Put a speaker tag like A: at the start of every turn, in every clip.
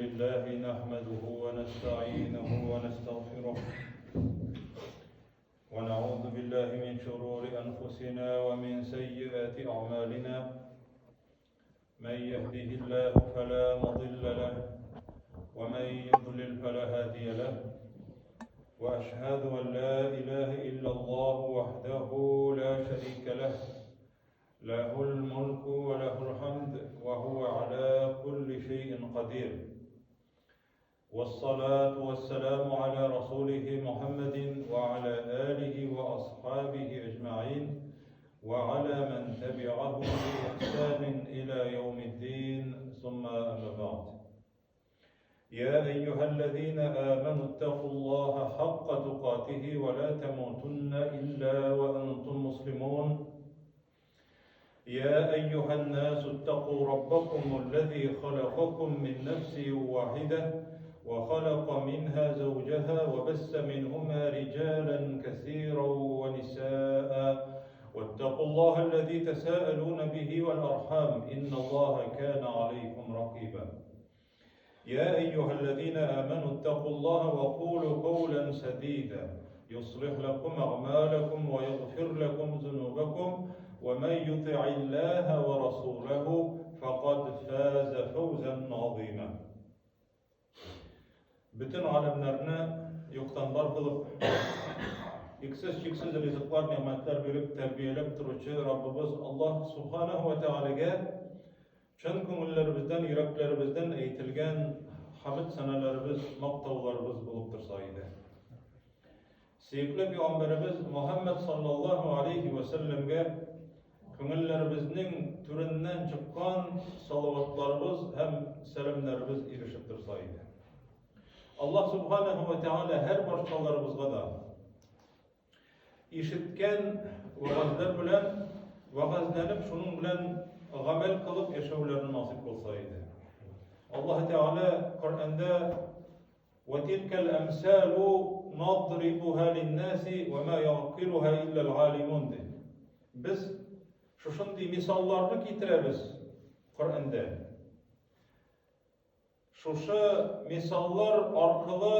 A: لله نحمده ونستعينه ونستغفره ونعوذ بالله من شرور أنفسنا ومن سيئات أعمالنا من يهده الله فلا مضل له ومن يضلل فلا هادي له وأشهد أن لا إله إلا الله وحده لا شريك له له الملك وله الحمد وهو على كل شيء قدير والصلاة والسلام على رسوله محمد وعلى آله وأصحابه أجمعين وعلى من تبعهم بإحسان إلى يوم الدين ثم أما بعد يا أيها الذين آمنوا اتقوا الله حق تقاته ولا تموتن إلا وأنتم مسلمون يا أيها الناس اتقوا ربكم الذي خلقكم من نفس واحدة وخلق منها زوجها وبس منهما رجالا كثيرا ونساء واتقوا الله الذي تساءلون به والأرحام إن الله كان عليكم رقيبا يا أيها الذين آمنوا اتقوا الله وقولوا قولا سديدا يصلح لكم أعمالكم ويغفر لكم ذنوبكم ومن يطع الله ورسوله فقد فاز فوزا عظيما Бөтен галәмнәрне юктан бар кылып, иксез-чиксез ризыклар, нигъмәтләр биреп тәрбияләп торучы Раббыбыз Аллаһ Субханаһу ва Тәгаләгә чын күңелләребездән, йөрәкләребездән әйтелгән хәмд сәналәребез, мактауларыбыз булып торса иде. Сөекле пәйгамбәребез Мухаммад саллаллаһу алейхи ва сәлләмгә күңелләребезнең түреннән чыккан салаватларыбыз һәм сәламнәребез ирешеп торса иде. Аллаһ субханаһу ва тааля һәр барчаларыбызга да ишеткән вәгазьләр белән вәгазьләнеп, шуның белән гамәл кылып яшәүләрне насыйп кылса иде. Аллаһ Тәгалә Коръәндә Вә тилкәл әмсәлу надрибуһа линнаси вә ма ягъкилуһа илләл галимун ди. Без шушындый мисалларны китерәбез Коръәндә. Шушы мисаллар аркылы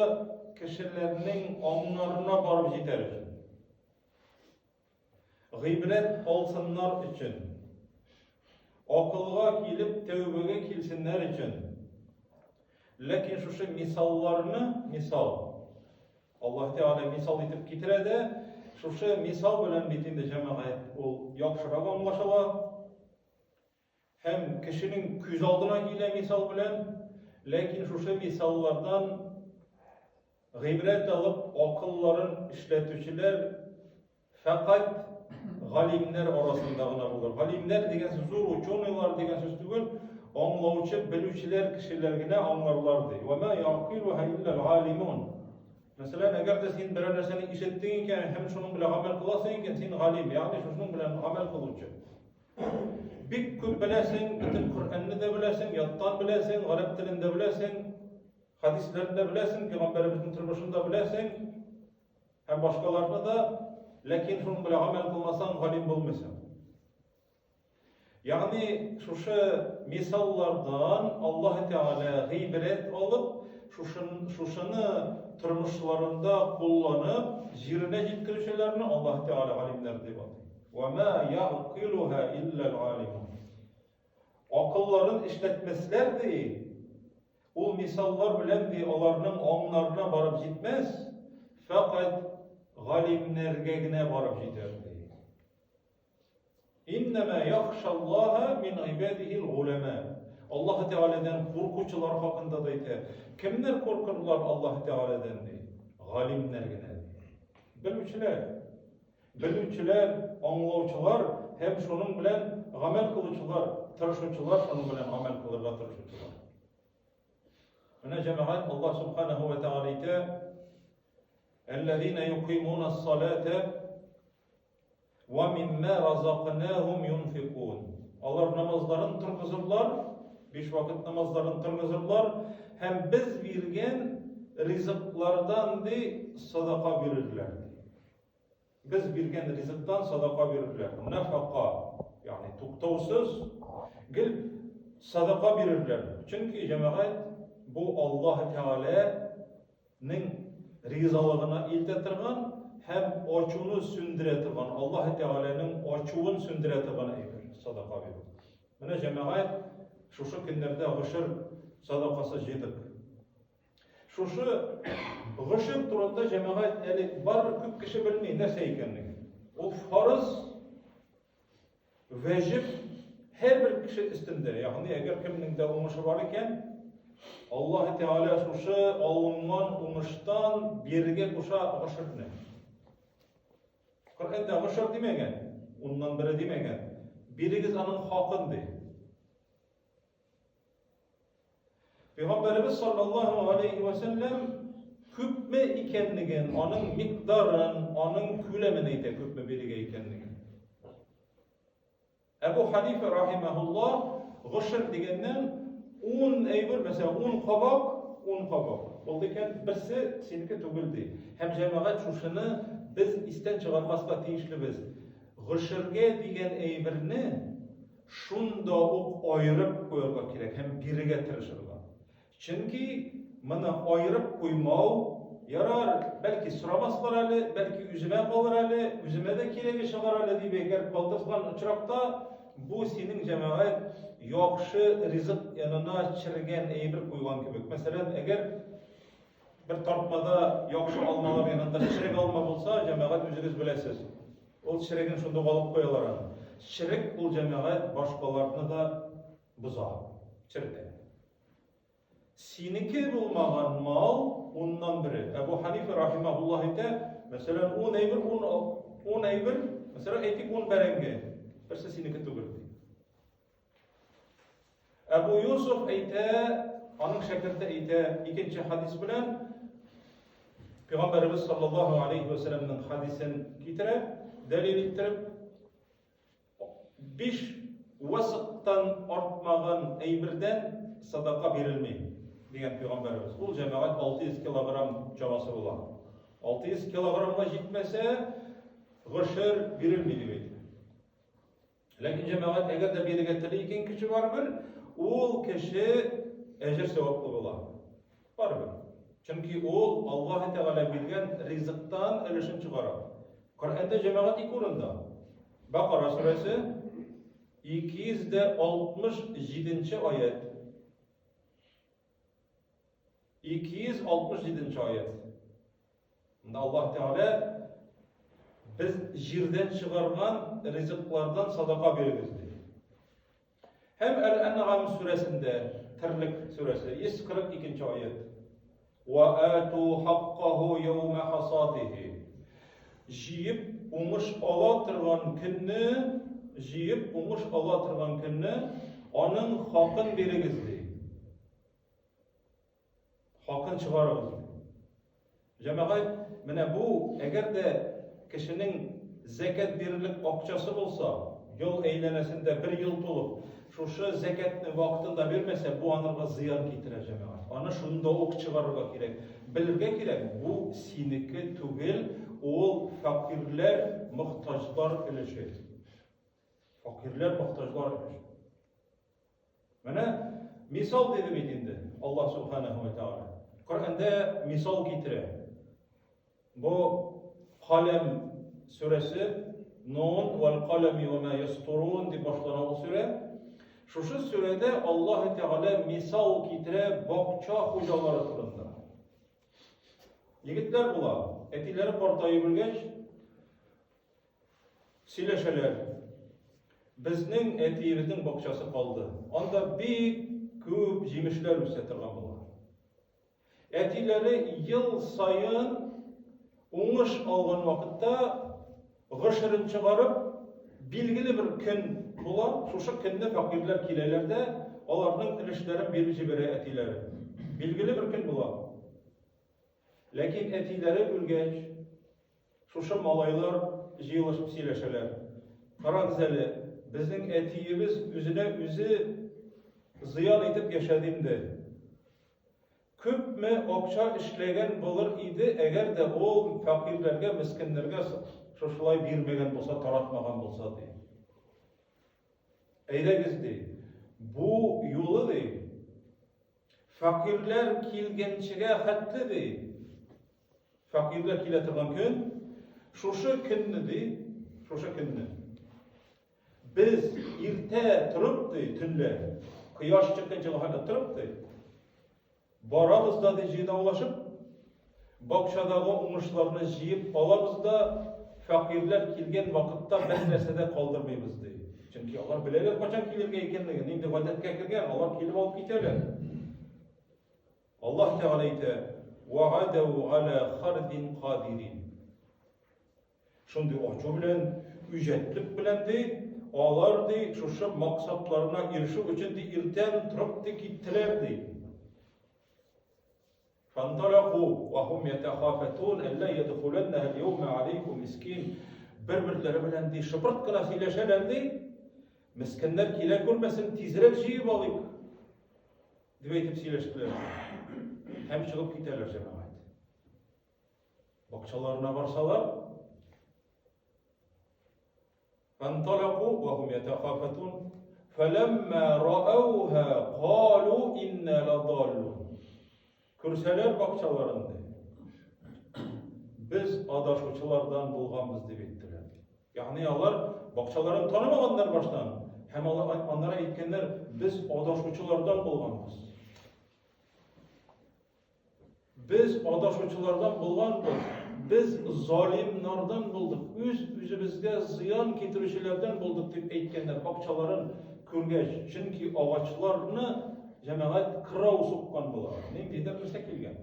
A: кешеләрнең аңнарына барып җитәр өчен. Гыйбрәт алсыннар өчен. Акылга килеп тәүбәгә килсеннәр өчен. Ләкин шушы мисалларны, мисал, Аллаһ Тәгалә мисал итеп китерә дә, шушы мисал белән бит инде җәмәгать ул яхшырак аңлашыла. Һәм кешенең күз алдына килә мисал белән, ләкин шушы мисаллардан гыйбрәт алып, акылларын эшләтүчеләр фәкать галимнәр арасында гына булыр. Галимнәр дигән сүз зур ученыйлар дигән сүз түгел, аңлаучы, белүчеләр кешеләр генә аңларлар ди. Ва ма яқилуха илля алимун. Мәсәлән, әгәр дә син берәр нәрсәне ишеттең икән һәм шуның белән гамәл кыласың икән, син галим, ягъни шуның белән гамәл кылучы. Бик күп беләсең, бөтен Коръәнне дә беләсең, яттан беләсең, гарәп телен дә беләсең, хәдисләрне дә беләсең, пәйгамбәребезнең тормышын да беләсең һәм башкаларны да, ләкин шуның белән гамәл кылмасаң, галим булмыйсың. Ягъни шушы мисаллардан Аллаһ Тәгалә гыйбрәт алып, шушын, шушыны тормышларында кулланып, җиренә җиткерүчеләрне Аллаһ Тәгалә галимнәр дип атый. Вә мә ягъкилуһа илләл галимун. Акылларын эшләтмәсләр ди, ул мисаллар белән ди аларның аңнарына барып җитмәс, фәкать галимнәргә генә барып җитәр ди. Иннәмә яхшаллаһа мин гыйбадихил голәмә. Аллаһ Тәгаләдән куркучылар хакында да әйтә. Кемнәр куркырлар Аллаһ Тәгаләдән ди? Галимнәр генә ди. Белүчеләр. Белүчеләр, аңлаучылар һәм шуның белән гамәл кылучылар, тырышучылар, шуның белән гамәл кылырга тырышучылар. Менә җәмәгать Аллаһ субханаһу ва тааля әйтә: "Әлләзина юкимуна ас-салата ва мимма разакнахум юнфикун". Алар намазларын торгызырлар, биш вакыт намазларын торгызырлар һәм без биргән ризыклардан ди садака бирерләр. Без биргән ризыктан садака бирерләр. Нафака, ягъни туктаусыз гел садака бирерләр. Чөнки җәмәгать бу Аллаһы Тәгаләнең ризалыгына илтә торган һәм ачуны сүндерә торган, Аллаһы Тәгаләнең ачуын сүндерә торган әйбер садака бирү. Менә җәмәгать шушы көннәрдә гошер садакасы җыйдык. Шушы гошер турында җәмәгать әле барыбер күп кеше белми нәрсә икәнлеген. Ул фарыз Вәҗиб һәрбер кеше өстендә, ягъни әгәр кемнең дә уңышы бар икән, Аллаһ Тәгалә шушы алынган уңыштан бирергә куша гошерне. Коръәндә гошер димәгән, уннан бере димәгән. Бирегез аның хакын ди. Пәйгамбәребез саллаллаһу алейхи ва сәлләм күпме икәнлеген, аның микъдарын, аның күләмен әйтә, күпме бирергә икәнлеген. Әбу Ханифа рахимахуллах гошер дигәннән 10 әйбер, мәсәлән, 10 кабак, 10 кабак. Булды икән, берсе синеке түгел ди. Һәм җәмәгать шушыны без истән чыгармаска тиешлебез. Гошергә дигән әйберне Шунда ук аерып куярга кирәк һәм бирергә тырышырга. Чөнки моны аерып куймау, ярар, бәлки сорамаслар әле, бәлки үземә калыр әле, үземә дә кирәге чыгар әле дип әгәр калдырган очракта, бу синең җәмәгать яхшы ризык янына черегән әйбер куйган кебек. Мәсәлән, әгәр бер тартмада яхшы алмалар янында черек алма булса, җәмәгать үзегез беләсез. Ул череген шунда ук алып куялар аны. Черек ул җәмәгать башкаларны да боза, чертә. Синеке булмаган мал уннан бере. Әбу Ханифа рахимахуллаһ әйтә, мәсәлән, ун әйбер, ун, ун әйбер, мәсәлән, әйтик, ун бәрәңге. Берсе синеке түгел ди. Әбу Юсуф әйтә, аның шәкерте әйтә, икенче хадис белән Пәйгамбәребез саллаллаһу алейхи ва сәлламның хадисен китерә, дәлил иттереп, биш васыктан артмаган әйбердән садака бирелми, дигән пәйгамбәребез. Ул җәмәгать 600 килограмм чамасы була. 600 килограммга җитмәсә, гошер бирелми дип әйтә. Ләкин җәмәгать әгәр дә бирергә тели икән кеше барыбер, ул кеше әҗер саваплы була. Барыбер. Чөнки ул Аллаһ Тәгалә биргән ризыктан өлешен чыгара. Коръәндә җәмәгать ике урында. Бакара сүрәсе 267 нче аять. 267 нче аять. Монда Аллаһ Тәгалә без җирдән чыгарган ризыклардан садака бирегез ди. Һәм Әл-Ән'ам сүрәсендә, Терлек сүрәсе, 142 нче аять. Ва ату хаккаху яума хасадихи. Җыеп уңыш ала торган көнне, җыеп уңыш ала торган көнне аның хакын бирегез ди. Хакын чыгарыгыз. Җәмәгать, менә бу, әгәр дә кешенең зәкәт бирерлек акчасы булса, ел әйләнәсендә бер ел тулып, шушы зәкәтне вакытында бирмәсә, бу анырга зыян китерә, җәмәгать. Аны шунда ук чыгарырга кирәк. Белергә кирәк, бу синеке түгел, ул фәкыйрьләр, мохтаҗлар өлеше. Фәкыйрьләр, мохтаҗлар өлеше. Менә мисал диде бит инде Аллаһ субханаһу ва тааля. Коръәндә мисал китерә. Бу Каләм сүрәсе Нун вал каләми ва ма ястурун дип башлана ул сүрә. Шушы сүрәдә Аллаһ Тәгалә мисал китерә бакча хуҗалары турында. Егетләр була, әтиләре картаеп үлгәч, Сөйләшәләр. Безнең әтиебезнең бакчасы калды. Анда бик күп җимешләр үсә торган була. Әтиләре ел саен уңыш алган вакытта гошерен чыгарып, билгеле бер көн була, шушы көнне фәкыйрьләр киләләр дә, аларның өлешләрен биреп җибәрә әтиләре. Билгеле бер көн була. Ләкин әтиләре үлгәч, шушы малайлар җыелышып сөйләшәләр. Карагыз әле, безнең әтиебез үзенә үзе зыян итеп яшәде инде. Күпме акча эшләгән булыр иде, әгәр дә ул фәкыйрьләргә, мескеннәргә шушылай бирмәгән булса, таратмаган булса, ди. Әйдәгез, ди, бу юлы, ди, Фәкыйрьләр килгәнчегә хәтле, ди. Фәкыйрьләр килә торган көн, шушы көнне, ди, шушы көнне. Без иртә торып, ди, төнлә, кояш чыкканчыга хәтле торып, ди, барабыз да, ди, җыйнаулашып, бакчадагы уңышларны җыеп алабыз да, фәкыйрьләр килгән вакытта бер нәрсә дә калдырмыйбыз, ди. Чөнки алар беләләр кайчан килергә икәнлеген, инде гадәткә кергән, алар килеп алып китәләр. Аллаһ Тәгалә әйтә: "Вагадау аля хардин кадирин". Шундый ачу белән, үҗәтлек белән ди, алар ди шушы максатларына ирешү өчен ди иртән торып ди киттеләр ди. Фанталаку ва хум ятахафатун алла ядхуланнаха ал-яума алейкум мискин. Бер-берләре белән ди шыпырт кына сөйләшәләр ди. Мескеннәр килә күрмәсен, тизрәк җыеп алыйк. Дип әйтеп сөйләштеләр. Һәм чыгып китәләр җәмәгать. Бакчаларына барсалар, Фанталаку ва хум ятахафатун фәләмма раауха калу инна ладаллун. Күрсәләр бакчаларын ди. Без адашучылардан булганбыз дип әйттеләр. Ягъни алар бакчаларын танымаганнар баштан һәм алар аннары әйткәннәр, без адашучылардан булганбыз. Без адашучылардан булганбыз, без залимнардан булдык, үз-үзебезгә зыян китерүчеләрдән булдык дип әйткәннәр бакчаларын күргәч. Чөнки агачларны җәмәгать кырау суккан була. Ниндидер нәрсә килгән.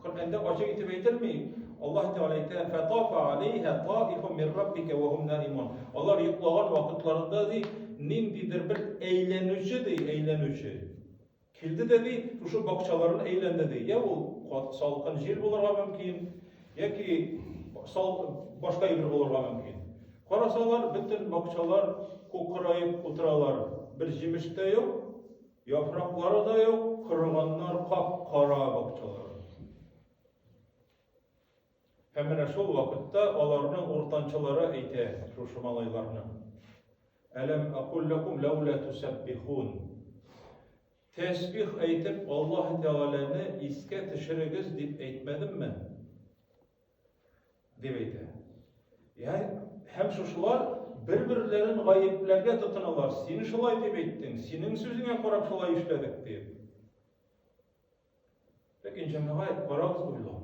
A: Коръәндә ачык итеп әйтелми. Аллаһ Тәгалә әйтә: "Фатафа алейха таифун мин раббика ва хум наимун". Алар йоклаган вакытларында ди, ниндидер бер әйләнүче ди, әйләнүче. Килде дә, ди, шушы бакчаларын әйләнде, ди. Я ул салкын җил булырга мөмкин, яки сал, башка әйбер булырга мөмкин. Карасалар, бөтен бакчалар кукыраеп утыралар. Бер җимеш тә юк, яфраклары да юк, корыганнар кап-кара бакчалар. Һәм менә шул вакытта аларның уртанчылары әйтә, шушы малайларның. Әләм акул ләкум ләүлә тусәббихун. Тәсбих әйтеп Аллаһ Тәгаләне искә төшерегез дип әйтмәдемме? Дип әйтә. Я, һәм шушылар бер-берләрен гаепләргә тотыналар. Син шулай дип әйттең, синең сүзеңә карап шулай эшләдек дип. Ләкин җәмәгать, карагыз уйлап.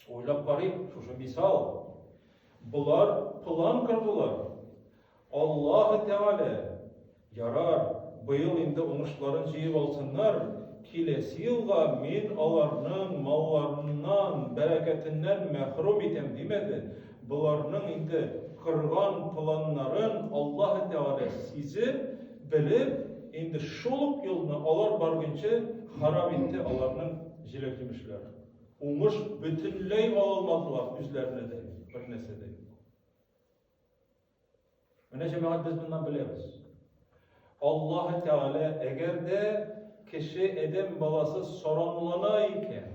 A: Уйлап карыйк, шушы мисал. Болар план кордылар. Аллаһ Тәгалә, ярар, быел инде уңышларын җыеп алсыннар, киләсе елга мин аларның малларыннан, бәрәкәтеннән мәхрүм итәм димәде. Боларның инде корган планнарын Аллаһ Тәгалә сизеп, белеп, инде шул ук елны алар баргынчы харап итте аларның җиләк-җимешләрен. Уңыш бөтенләй ала алмадылар үзләренә дә, бер нәрсә дә юк. Менә җәмәгать без моннан беләбез. Аллаһ Тәгалә әгәр дә кеше адәм баласы саранлана икән,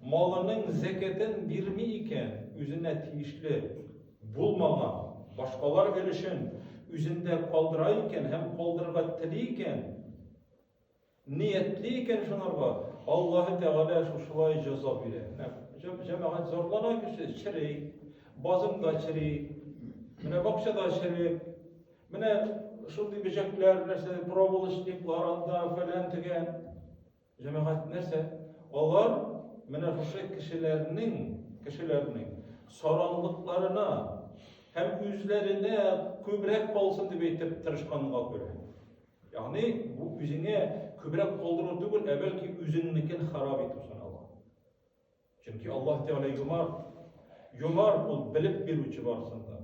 A: малының зәкятен бирми икән, үзенә тиешле булмаган башкалар өлешен үзендә калдыра икән һәм калдырырга тели икән, ниятли икән шунарга, Аллаһы Тәгалә шушылай җәза бирә. Менә җәмәгать зарлана кеше, чери, базыңда чери, менә бакчада чери, менә шундый бөҗәкләр, нәрсә, проволочниклар анда, фәлән төгән. Җәмәгать нәрсә? Алар менә шушы кешеләрнең, кешеләрнең саранлыкларына һәм үзләренә күбрәк калсын дип әйтеп тырышканга күрә. Ягъни бу үзеңә күбрәк калдыру түгел, ә бәлки үзеңнекен харап итү санала. Чөнки Аллаһ Тәгалә юмарт. Юмарт ул белеп бирүче барысын да.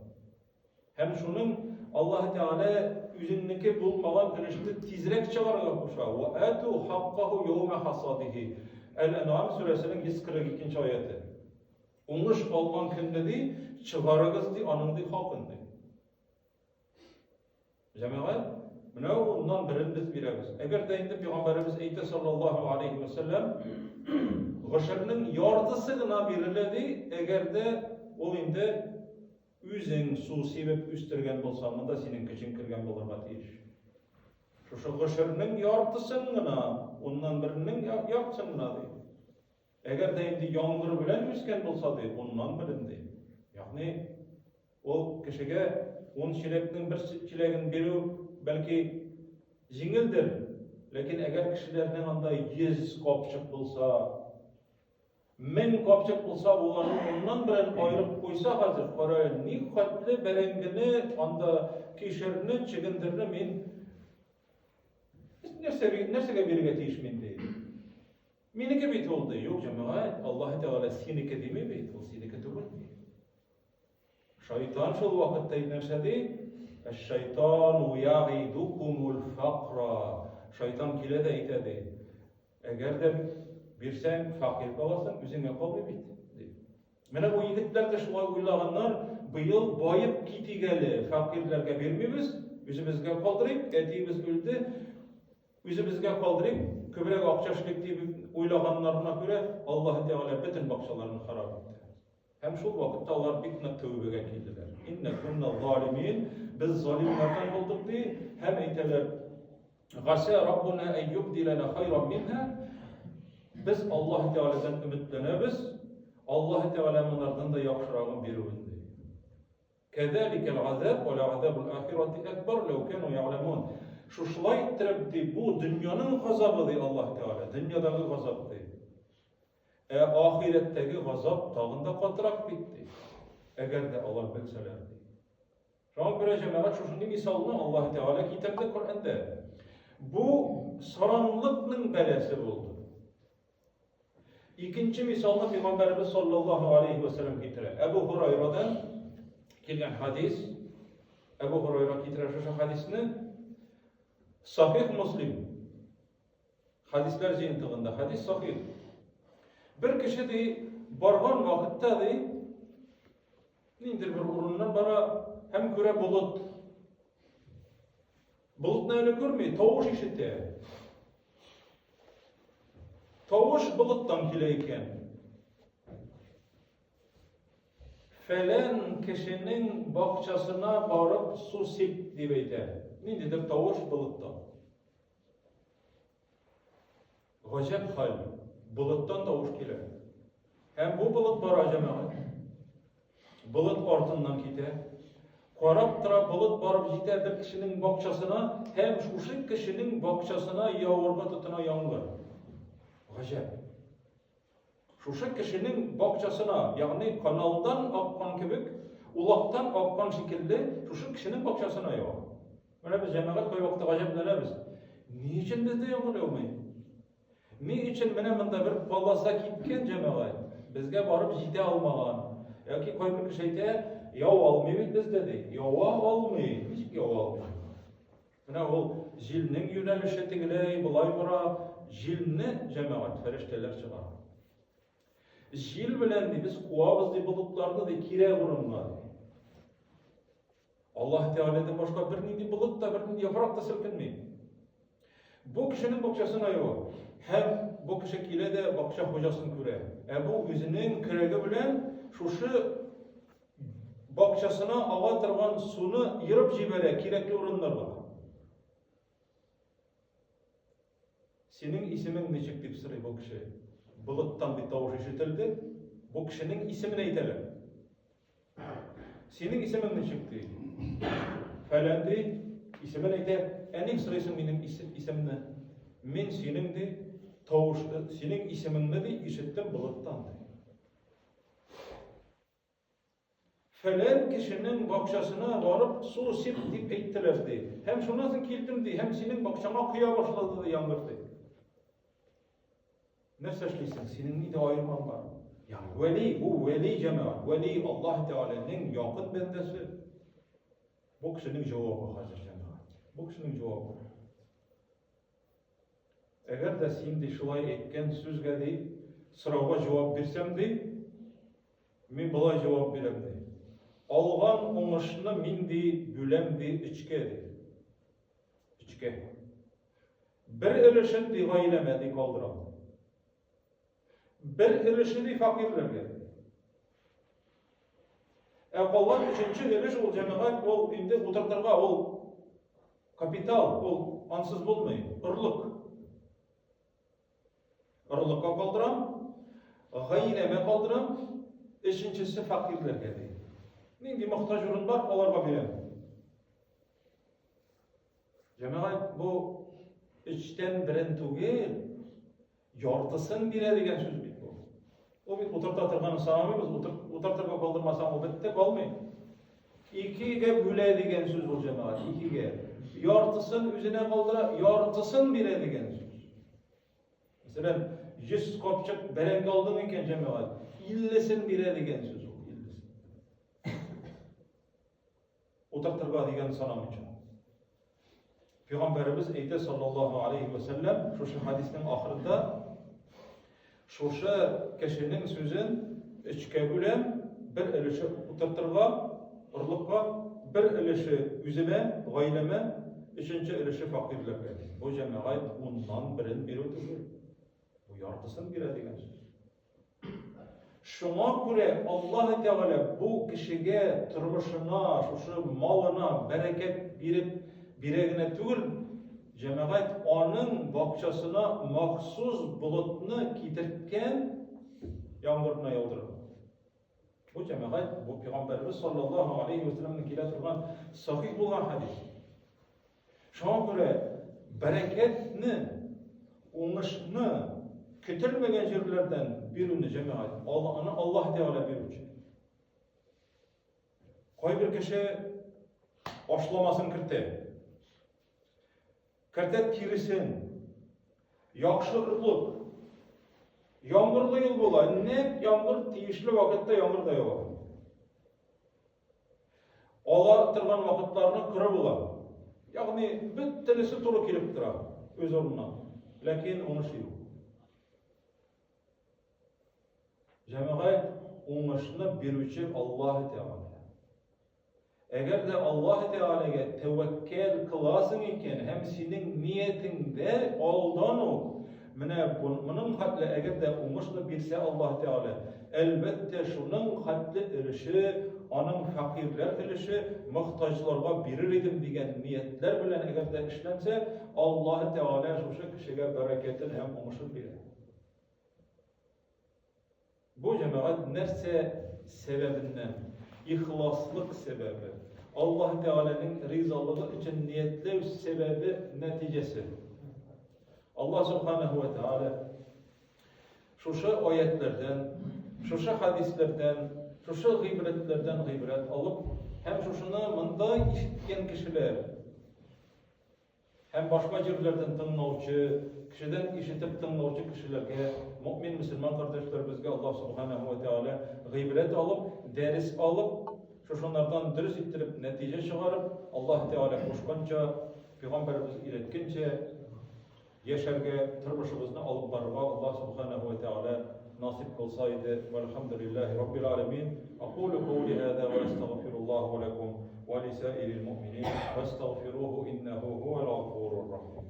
A: Һәм шуның Аллаһ Тәгалә үзеңнеке булмаган өлешне тизрәк чыгарырга куша. Ва ату хаккаху яума хасадихи. Әл-Ән'ам сүрәсенең 142 нче аяте. Уңыш алган көнне ди, чыгарыгыз ди, аның ди хакын ди. Җәмәгать, менә уннан берен без бирәбез. Әгәр дә инде пәйгамбәребез әйтә саллаллаһу алейхи ва сәлләм, гошернең яртысы гына бирелә ди, әгәр дә ул инде үзең су сибеп үстергән булса, монда синең көчең кергән булырга тиеш. Шушы гошернең яртысын гына, уннан беренең яртысын гына ди. Әгәр дә инде яңгыр белән үскән булса ди, уннан берен ди. Ягъни ул кешегә ун чиләкнең бер чиләген бирү бәлки җиңелдер, ләкин әгәр кешеләрнең анда 100 капчык булса, 1000 капчык булса, уларның уннан берен аерып куйса хәзер, кара әле, ни хәтле бәрәңгене, анда кишерне, чөгендерне мин нәрсә, нәрсәгә бирергә тиеш мин, ди. Минеке бит ул, ди. Юк, җәмәгать, Аллаһы Тәгалә синеке дими бит, ул синеке түгел, ди. Шайтан шул вакытта нәрсә ди? Әш-шайтану ягидукумул факра. Шайтан килә дә әйтә ди. Әгәр дә бирсәң, факир каласың, үзеңә калмый бит, ди. Менә бу егетләр дә шулай уйлаганнар, быел баеп китик әле, факирләргә бирмибез, үзебезгә калдырыйк, әтиебез үлде, үзебезгә калдырыйк, күбрәк акча эшлик дип уйлаганнарына күрә, Аллаһы Тәгалә бөтен бакчаларын харап итте. Һәм шул вакытта алар бик нык тәүбәгә килделәр. Инна кунна залимин, без залимнардан булдык ди, һәм әйтәләр, Гаса Раббуна әй юбдиләнә хайран минһа, без Аллаһ Тәгаләдән өметләнәбез, Аллаһ Тәгалә монардан да яхшырагын бирүен ди. Кәзәликәл газаб ва ләгазабул ахирати акбар ләү кану я'ламун. Шушылай иттереп ди, бу дөньяның газабы ди Аллаһ Тәгалә, дөньядагы газап ди. Ә ахирәттәге газап тагын да катырак бит, ди. Әгәр дә алар белсәләр, ди. Шуңа күрә җәмәгать шушындый мисалны Аллаһ Тәгалә китерде Коръәндә. Бу саранлыкның бәласе булды. Икенче мисалны Пәйгамбәребез саллаллаһу алейхи ва сәлләм китерә. Әбу Һурайрадан килгән хадис. Әбу Һурайра китерә шушы хадисне. Сахих Муслим Хәдисләр җыентыгында хәдис сахих. Бер кеше ди, барган вакытта ди, ниндидер бер урыннан бара һәм күрә болыт. Болытны әле күрми, тавыш ишетә. Тавыш болыттан килә икән. Фәлән кешенең бакчасына барып су сип дип әйтә. Ниндидер тавыш болыттан. Гаҗәп хәл, болыттан тавыш килә. Һәм бу болыт бара җәмәгать. Болыт артыннан китә. Карап тора, болыт барып җитә бер кешенең бакчасына һәм шушы кешенең бакчасына явырга тотына яңгыр. Гаҗәп. Шушы кешенең бакчасына, ягъни каналдан аккан кебек, улактан аккан шикелле, шушы кешенең бакчасына ява. Менә без җәмәгать кайвакытта гаҗәпләнәбез. Ни өчен бездә яңгыр яумый? Ни өчен менә монда бер полоса киткән җәмәгать, безгә барып җитә алмаган? Яки кайбер кеше әйтә, ява алмый бит бездә ди. Ява алмый. Ничек ява алмый? Менә ул җилнең юнәлеше тегеләй, болай бара. Җилне, җәмәгать, фәрештәләр чыгара. Җил белән ди, без куабыз ди болытларны ди кирәк урынга ди. Аллаһ Тәгаләдән башка бернинди болыт та, бернинди яфрак та селкенми. Бу кешенең бакчасына ява. Һәм бу кеше килә дә бакча хуҗасын күрә. Ә бу үзенең көрәге белән шушы Бакчасына ага торган суны ерып җибәрә кирәкле урыннарга. Синең исемең ничек дип сорый бу кеше. Болыттан бит тавыш ишетелде. Бу кешенең исемен әйтәләр. Синең исемең ничек ди? Фәлән ди, исемен әйтә. Ә ник сорыйсың минем исемне? Мин синең ди, тавыш, синең исемеңне ди, ишеттем болыттан ди. Фәлән кешенең бакчасына барып су сип дип әйттеләр ди. Һәм шуннан соң килдем ди, һәм синең бакчаңа коя башлады ди яңгыр ди. Нәрсә эшлисең? Синең нинди аермаң бар? Ягъни вәли, бу вәли җәмәгать, вәли Аллаһ Тәгаләнең якын бәндәсе. Бу кешенең җавабы хәзер җәмәгать. Бу кешенең җавабы. Әгәр дә син ди шулай әйткән сүзгә ди сорауга җавап бирсәм ди, мин болай җавап бирәм ди. Алган уңышны мин ди бүләм ди өчкә ди. Өчкә. Бер өлешен ди гаиләмә ди калдырам. Бер өлеше ди факирләргә. Ә калган өченче өлеш ул җәмәгать, ул инде утыртырга, ул капитал, ул. ансыз булмый, орлык. Орлыкка калдырам, гаиләмә калдырам, өченчесе фәкыйрьләргә ди. Нинди мохтаҗ урын бар, аларга бирәм. Җәмәгать, бу өчтән берен түгел, яртысын бирә дигән сүз бит бу. Ул бит утырта торганын санамыйбыз, утыртырга калдырмасаң, ул бетте, калмый. Икегә бүлә дигән сүз ул җәмәгать, икегә. Яртысын үзенә калдыра, яртысын бирә дигән сүз. Мәсәлән, 100 капчык бәрәңге алдың икән җәмәгать, 50-сен бирә дигән сүз ул, 50-сен. Утыртырга дигән санамыйча. Пәйгамбәребез әйтә саллаллаһу алейхи ва сәлләм шушы хадиснең ахырында шушы кешенең сүзен өчкә бүләм, бер өлеше утыртырга, орлыкка, бер өлеше үземә, гаиләмә, өченче өлеше факирләргә. Бу җәмәгать уннан берен бирү түгел. Бу яртысын бирә дигән сүз. Шуңа күрә Аллаһ Тәгалә бу кешегә тормышына, шушы малына бәрәкәт биреп бирә генә түгел, җәмәгать аның бакчасына махсус болытны китерткән яңгырны яудырып. Бу җәмәгать, бу пәйгамбәребез саллаллаһу алейхи ва сәлламнең килә торган сахих булган хадис. Шуңа күрә бәрәкәтне, уңышны көтелмәгән җирләрдән бирүне җәмәгать, аны Аллаһ Тәгалә бирүче. Кайбер кеше ашламасын кертә. Кертә тиресен. Яхшы орлык. Яңгырлы ел була. Нәкъ яңгыр тиешле вакытта яңгыр да ява. Ала торган вакытларны коры була. Ягъни бөтенесе туры килеп тора үз урынына. Ләкин уңыш юк. Җәмәгать уңышны бирүче Аллаһ Тәгалә. Әгәр дә Аллаһ Тәгаләгә тәвәккәл кыласың икән һәм синең ниятеңдә алдан ук менә моның хәтле әгәр дә уңышны бирсә Аллаһ Тәгалә, Әлбәттә, шуның хәтле өлеше, аның фәкыйрьләр өлеше, мохтаҗларга бирер идем дигән ниятләр белән әгәр дә эшләнсә, Аллаһы Тәгалә шушы кешегә бәрәкәтен һәм уңышын бирә. Бу җәмәгать нәрсә сәбәбеннән? Ихласлык сәбәбе. Аллаһы Тәгаләнең ризалыгы өчен ниятләү сәбәбе нәтиҗәсе. Аллаһ Субханаһу ва Тәгалә Шушы аятьләрдән, шушы хәдисләрдән, шушы гыйбрәтләрдән гыйбрәт алып, һәм шушыны монда ишеткән кешеләр һәм башка җирләрдән тыңлаучы, кешедән ишетеп тыңлаучы кешеләргә, мөмин мөселман кардәшләребезгә Аллаһ субханаһу ва тәгалә гыйбрәт алып, дәрес алып, шушыннардан дөрес иттереп нәтиҗә чыгарып, Аллаһ Тәгалә кушканча, пәйгамбәребез өйрәткәнчә Яшәргә, тормышыбызны алып барырга Аллаһ Субханаһу ва Тәгалә насыйп кылса иде. Вәлхәмдүлилләһи Раббил аләмин. Акулу каули һаза ва астагфируллаһа ва лакум ва лисаирил муъминин вастагфируһу иннаһу һувал гафурур рахим.